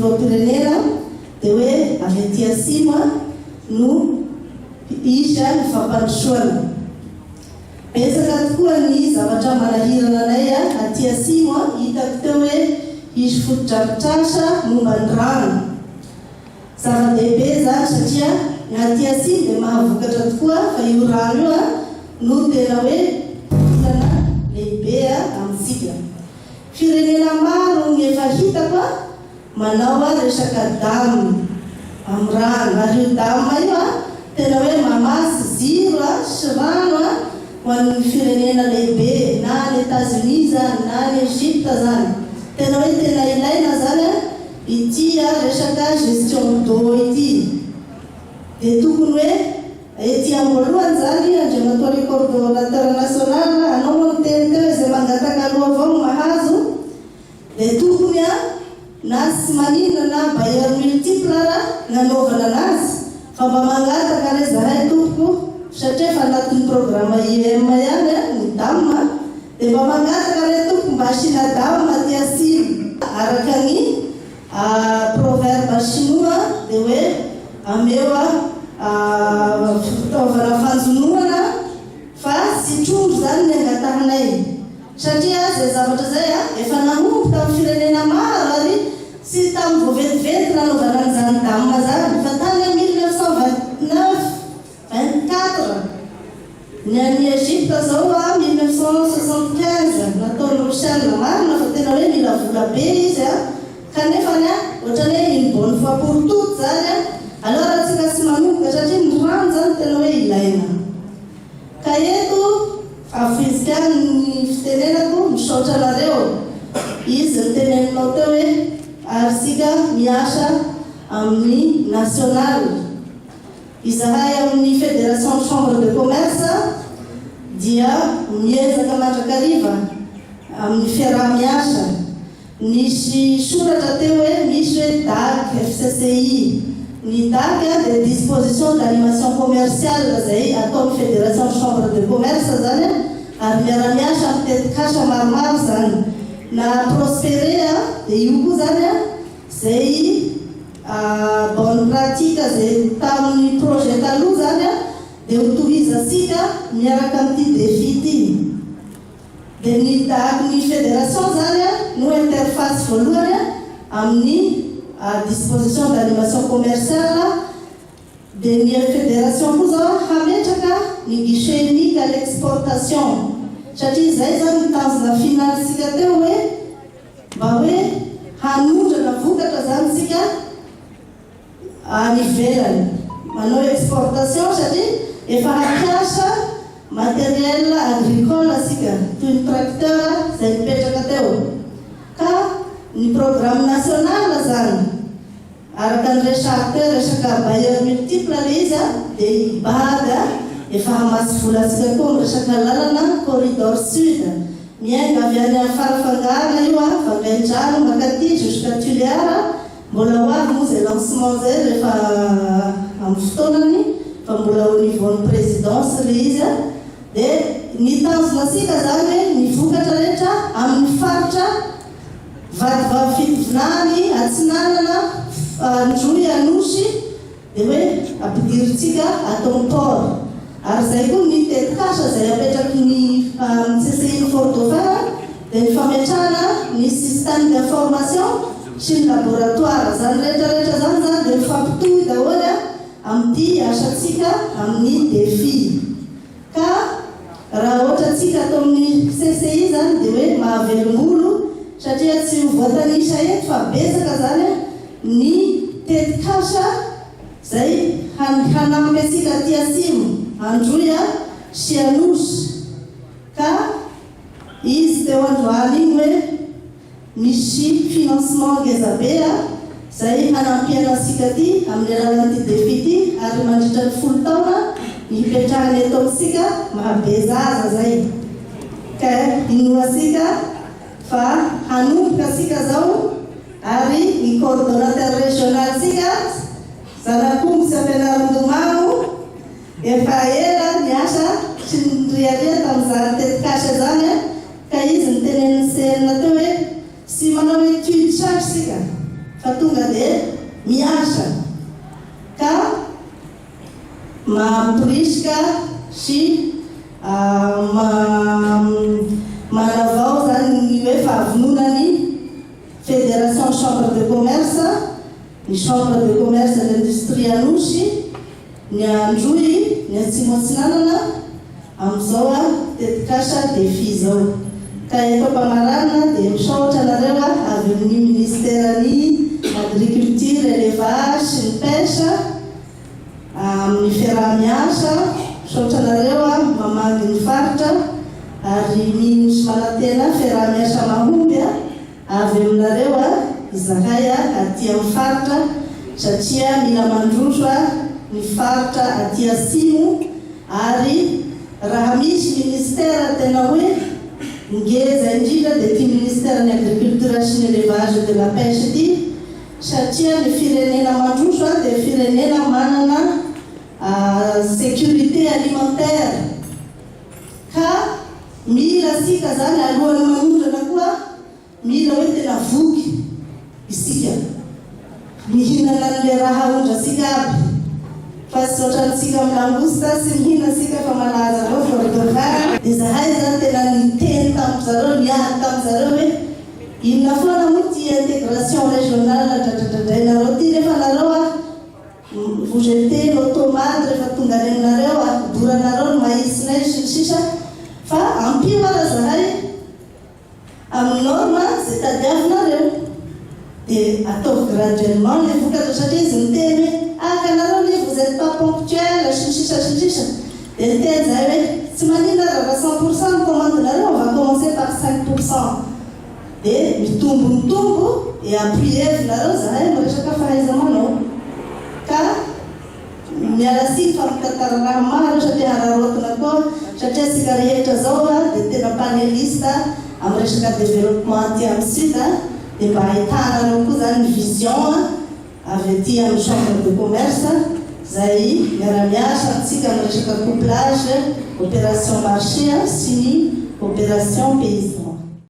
filoham-pirenena dia hoe avy aty Atsimo no hisy ny fampandrosoana. Betsaka tokoa ny zavatra manahirana anay aty Atsimo, hitako teo hoe hisy fotodrafitrasa momba ny rano. Zava-dehibe izany satria ny aty Atsimo dia mahavokatra tokoa fa io rano io no tena hoe olana lehibe amintsika. Firenena maro ny efa hitako manao resaka dam amin'ny rano ary io dam io tena hoe mamatsy jiro sy rano ho an'ny firenena lehibe na any Etats-Unis izany na any Egypte izany. Tena hoe tena ilaina izany ity resaka gestion d'eau ity. Dia tokony hoe ety am-boalohany izany Andriamatoa le coordonnateur national, anao moa niteny teo hoe izay mangataka aloha avao no mahazo, dia tokony na tsy maninona na bailleur multiple ara nanaovana anazy fa mba mangataka re zahay tompoko satria efa anatin'ny programme IEM ihany ny dam dia mba mangataka re tompoko mba asiana dam aty Atsimo. Araka ny proverbe chinois dia hoe ameo fitaovana fanjonoana fa tsy trondro izany ny angatahanay. Satria izay zavatra izay efa nahomby tamin'ny firenena maro ary tsy tamin'ny vao vetivety nanaovana an'izany dam izany fa tany amin'ny 1929, 24, ny an'i Egypte izao 1975 nataon'ny Rosiana, marina fa tena hoe mila vola be izy kanefany ohatran'ny hoe une bonne fois pour toutes izany aleo raha tsika tsy manomboka satria ny rano izany tena hoe ilaina. Ka eto afoiziko ihany ny fitenenako, misaotra anareo. Izy niteneninao teo hoe ary isika miasa amin'ny national. Izahay amin'ny Fédération Chambre de Commerce dia miezaka mandrakariva amin'ny fiaraha-miasa. Nisy soratra teo hoe misy hoe dac, FCCI. Ny dac dia disposition d'animation commerciale izay ataon'ny Fédération Chambre de Commerce izany ary miara-miasa amin'ny tetikasa maromaro izany. Na Prospere dia io koa izany izay bonne pratique izay tamin'ny projet taloha izany dia ho tohizantsika miaraka amin'ity défi ity. Dia ny dac ny fédération zany no interface voalohany amin'ny disposition d'animation commerciale, dia ny fédération koa zao hametraka ny guichet unique à l'exportation satria izay zany ny tanjona final-tsika teo hoe mba hoe hanondrana vokatra zany tsika any ivelany, manao exportation satria efa hampiasa matériel agricole isika toy ny tracteur izay nipetraka teo ka ny programme national izany araka ny resahako teo resaka bailleur multiple ilay izy dia i Bad efa hamatsy vola antsika koa amin'ny resaka lalana corridor sud miainga avy any Farafangana io Vangaindrano mankaty jusqu'à Tuléar. Mbola ho avy moa izay lancement izay rehefa amin'ny fotoanany fa mbola au niveau-n'ny présidence ilay izy a! Dia ny tanjona antsika izany hoe ny vokatra rehetra amin'ny faritra Vatovavy Fitovinany, Atsinanana, Androy, Anosy dia hoe ampidirintsika ato amin'ny port. Ary izay koa ny tetikasa izay apetraky ny CCI Fort Dauphin dia ny fametrahana ny système d'information sy ny laboratoire. Izany rehetra rehetra izany izany dia mifampitohy daholo amin'ity asantsika amin'ny défi. Ka raha ohatra antsika ato amin'ny CCI izany dia hoe mahavelom-bolo satria tsy ho voatanisa eto fa betsaka izany ny tetikasa izay hanampy antsika aty Atsimo, Androy sy Anosy. Ka izy teo androany iny hoe Misy financement ngeza be a, zay hanampiana antsika aty amin'ny alalan'ity défi ity ary mandritra ny 10 taona ny hipetrahany eto amintsika maha be zaza zay ka inoantsika fa hanomboka tsika zao ary ny coordonnateur régional tsika zanak'omby tsy ampianarin-domano efa ela niasa sy niriaria tamin'izany tetikasa izany a. Ka izy nitenenin'i CN teo hoe tsy manao étude charge isika. fa tonga dia miasa ka mampirisika sy manavao zany ny hoe fahavononany Fédération Chambre de Commerce, ny Chambre de Commerce et d'Industrie Anosy, ny Androy, ny Atsimo Atsinanana amin'izao tetikasa DEFI zao. Ka eto am-pamaranana dia misaotra anareo avy amin'ny ministeran'ny Agriculture, Élevage sy ny Pêche amin'ny fiaraha-miasa. Misaotra anareo mamangy ny faritra ary mino sy manantena fiaraha-miasa mahomby avy aminareo izahay aty amin'ny faritra, satria mila mandroso ny faritra aty Atsimo. Ary raha misy ministera tena hoe ngeza indrindra dia ty ministère ny Agriculture sy ny Élevage de la Pêche ty, satria ny firenena mandroso dia firenena manana sécurité alimentaire, ka mila sika zany alohan'ny manondrana koa mila hoe tena voky isika mihinana an'le raha ondrasika aby, fa tsy ohatrantsika amin'ny langoste sy mihina sika fa malaza avao fleur de vin. Dia zahay zany tena niteny tamin'zareo, niady tamin'zareo hoe inona foana moa ty intégration régionale dradradradrainareo ty, nefa nareo vous jetez nos tomates rehefa tonga any aminareo, doranareo ny maïs-nay sy ny sisa, fa ampio ara zahay amin'ny norme zay tadiavinareo, dia ataovy graduellement le vokatra, satria izy miteny hoe aka nareo ne vous êtes pas ponctuel sy ny sisa sy ny sisa. Dia niteny zahay hoe tsy manina raha 100 % ny commande-nareo, on va commencer par 5 %, dia mitombo mitombo et appuyer-nareo zahay miresaka fahaiza-manao. Ka miala tsiny fa mitantara raha maro satria hararotina koa, satria tsika rehetra zao dia tena panéliste amin'ny resaka développement aty amin'ny sud, dia mba ahitanareo koa zany ny vision avy aty amin'ny Chambre de Commerce zay miara-miasa amitsika amin'ny resaka couplage opération marché sy ny opération paysan.